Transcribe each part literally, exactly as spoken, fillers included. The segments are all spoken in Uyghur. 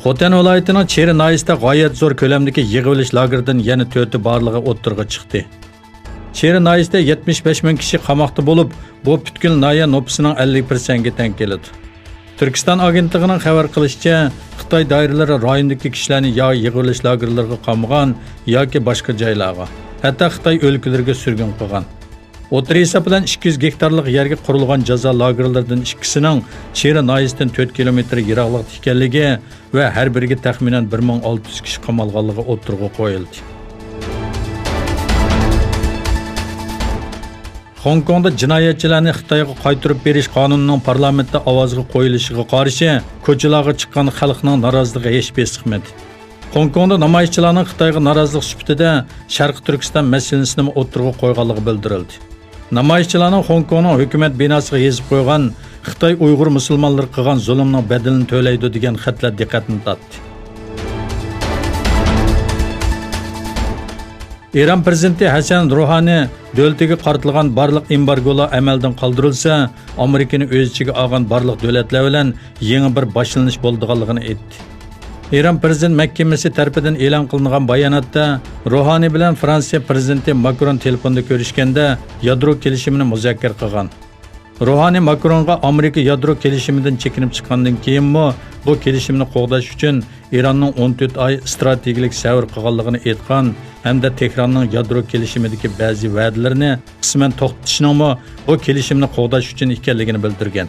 خوتەن ۋىلايىتىنىڭ چېرى ناھىيەسىدە غايەت زور كۆلەمدىكى يىغىۋېلىش لاگېرىدىن يەنە تۆتى بارلىقى ئوتتۇرىغا چىقتى. چېرى ناھىيەسىدە يەتمىش بەش مىڭ كىشى قاماقتا بولۇپ، بۇ پۈتكۈل ناھىيە نوپۇسىنىڭ ئەللىك پىرسەنتكە تەڭ كېلىدۇ. تۈركىستان ئاگېنتلىقىنىڭ خەۋەر قىلىشىچە، خىتاي دائىرىلىرى رايوندىكى كىشىلەرنى يا يىغىۋېلىش لاگېرلىرىغا قامىغان ياكى باشقا جايلارغا، ھەتتا خىتاي ئۆلكىلىرىگە سۈرگۈن قىلغان. ئوتتۇرا ھېساب بىلەن ئىككى يۈز گېكتارلىق يەرگە قۇرۇلغان جازا لاگېرلىرىدىن ئىككىسىنىڭ چېرى ناھىيەسىدىن تۆت كىلومېتىر يىراقلىقتا ئىكەنلىكى ۋە ھەر بىرىگە تەخمىنەن بىر مىڭ ئالتە يۈز كىشى قامالغانلىقى ئوتتۇرىغا قويۇلدى. خوڭكوڭدا جىنايەتچىلەرنى خىتايغا قايتۇرۇپ بېرىش قانۇنىنىڭ پارلامېنتتا ئاۋازغا قويۇلۇشىغا قارشى كوچىلارغا چىققان خەلقنىڭ نارازىلىقى ھېچ بېسىقمىدى. خوڭكوڭدا نامايىشچىلارنىڭ خىتايغا نارازىلىق سۈپىتىدە شەرقىي تۈركىستان مەسىلىسىنىمۇ ئوتتۇرىغا قويغانلىقى بىلدۈرۈلدى. نامايىشچىلارنىڭ خوڭكوڭنىڭ ھۆكۈمەت بىناسىغا يېزىپ قويغان «خىتاي ئۇيغۇر مۇسۇلمانلىرىغا قىلغان زۇلۇمنىڭ بەدىلىنى تۆلەيدۇ» دېگەن خەتلەر دىققەتنى تارتتى. ئىران پىرېزىدېنتى ھەسەن روھانى دۆلىتىگە قارىتىلغان بارلىق ئېمبارگولار ئەمەلدىن قالدۇرۇلسا، ئامېرىكىنى ئۆز ئىچىگە ئالغان بارلىق دۆلەتلەر بىلەن يېڭى بىر باشلىنىش بولىدىغانلىقىنى ئېيتتى. ئىران پىرېزىدېنت مەھكىمىسى تەرىپىدىن ئېلان قىلىنغان باياناتتا روھانى بىلەن فرانسىيە پىرېزىدېنتى ماكرون تېلېفوندا كۆرۈشكەندە يادرو كېلىشىمىنى مۇزاكىرە قىلغان. روھانى ماكرونغا ئامېرىكا يادرو كېلىشىمىدىن چېكىنىپ چىققاندىن كېيىنمۇ بۇ كېلىشىمنى قوغداش ئۈچۈن ئىراننىڭ ئون تۆت ئاي ئىستراتېگىيەلىك سەۋر قىلغانلىقىنى ئېيتقان ھەمدە تېھراننىڭ يادرو كېلىشىمىدىكى بەزى ۋەدىلىرىنى قىسمەن توختىتىشنىڭمۇ بۇ كېلىشىمنى قوغداش ئۈچۈن ئىكەنلىكىنى بىلدۈرگەن.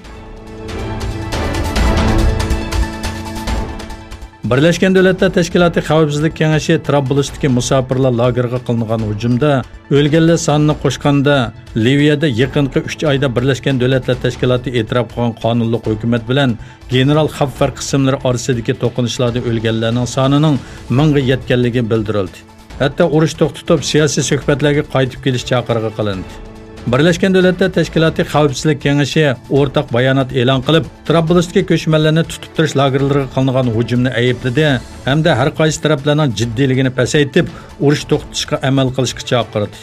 بىرلەشكەن دۆلەتلەر تەشكىلاتى خەۋپسىزلىك كېڭىشى ترابلۇستىكى مۇساپىرلار لاگېرىغا قىلىنغان ھۇجۇمدا ئۆلگەنلەر سانىنى قوشقاندا، لىۋىيەدە يېقىنقى ئۈچ ئايدا بىرلەشكەن دۆلەتلەر تەشكىلاتى ئېتىراپ قىلغان قانۇنلۇق ھۆكۈمەت بىلەن گېنېرال خاپفەر قىسىملىرى ئارىسىدىكى توقۇنۇشلاردا ئۆلگەنلەرنىڭ سانىنىڭ مىڭغا يەتكەنلىكى بىلدۈرۈلدى. ھەتتا ئۇرۇش توختىتىپ، سىياسىي سۆھبەتلەرگە قايتىپ كېلىش چاقىرىقى قىلىندى. بىرلەشكەن دۆلەتلەر تەشكىلاتى خەۋپسىزلىك كېڭىشى ئورتاق بايانات ئېلان قىلىپ، ترابلۇستىكى كۆچمەنلەرنى تۇتۇپ تۇرۇش لاگېرلىرىغا قىلىنغان ھۇجۇمنى ئەيىبلىدى ھەمدە ھەر قايسى تەرەپلەرنىڭ جىددىيلىكىنى پەسەيتىپ، ئۇرۇش توختىتىشقا ئەمەل قىلىشقا چاقىردى.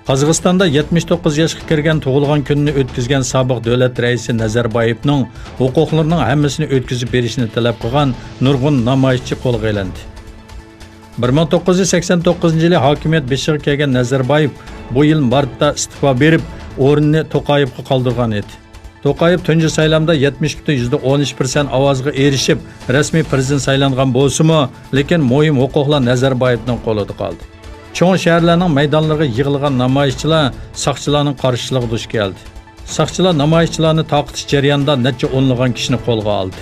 قازاقىستاندا يەتمىش توققۇز ياشقا كىرگەن تۇغۇلغان كۈنىنى ئۆتكۈزگەن سابىق دۆلەت رەئىسى نەزەربايېۋنىڭ ھوقۇقلىرىنىڭ ھەممىسىنى ئۆتكۈزۈپ بېرىشىنى تەلەپ قىلغان نۇرغۇن نامايىشچى قولغا ئېلىندى. بىر مىڭ توققۇز يۈز سەكسەن توققۇزىنچى يىلى ھاكىمىيەت بېشىغا كەلگەن نەزەربايېۋ بۇ يىل مارتتا ئىستېپا بېرىپ، ئورنىنى توقايېۋقا قالدۇرغان ئىدى. توقايېۋ تۇنجى سايلامدا يەتمىش پۈتۈن يۈزدە ئون ئۈچ پىرسەنت ئاۋازغا ئېرىشىپ، رەسمىي پىرېزىدېنت سايلانغان بولسىمۇ، لېكىن مۇھىم ھوقۇقلار نەزەربايېۋنىڭ قولىدا قالدى. چوڭ شەھەرلەرنىڭ مەيدانلىرىغا يىغىلغان نامايىشچىلار ساقچىلارنىڭ قارشىلىقىغا دۇچ كەلدى. ساقچىلار نامايىشچىلارنى تارقىتىش جەريانىدا نەچچە ئونلىغان كىشىنى قولغا ئالدى.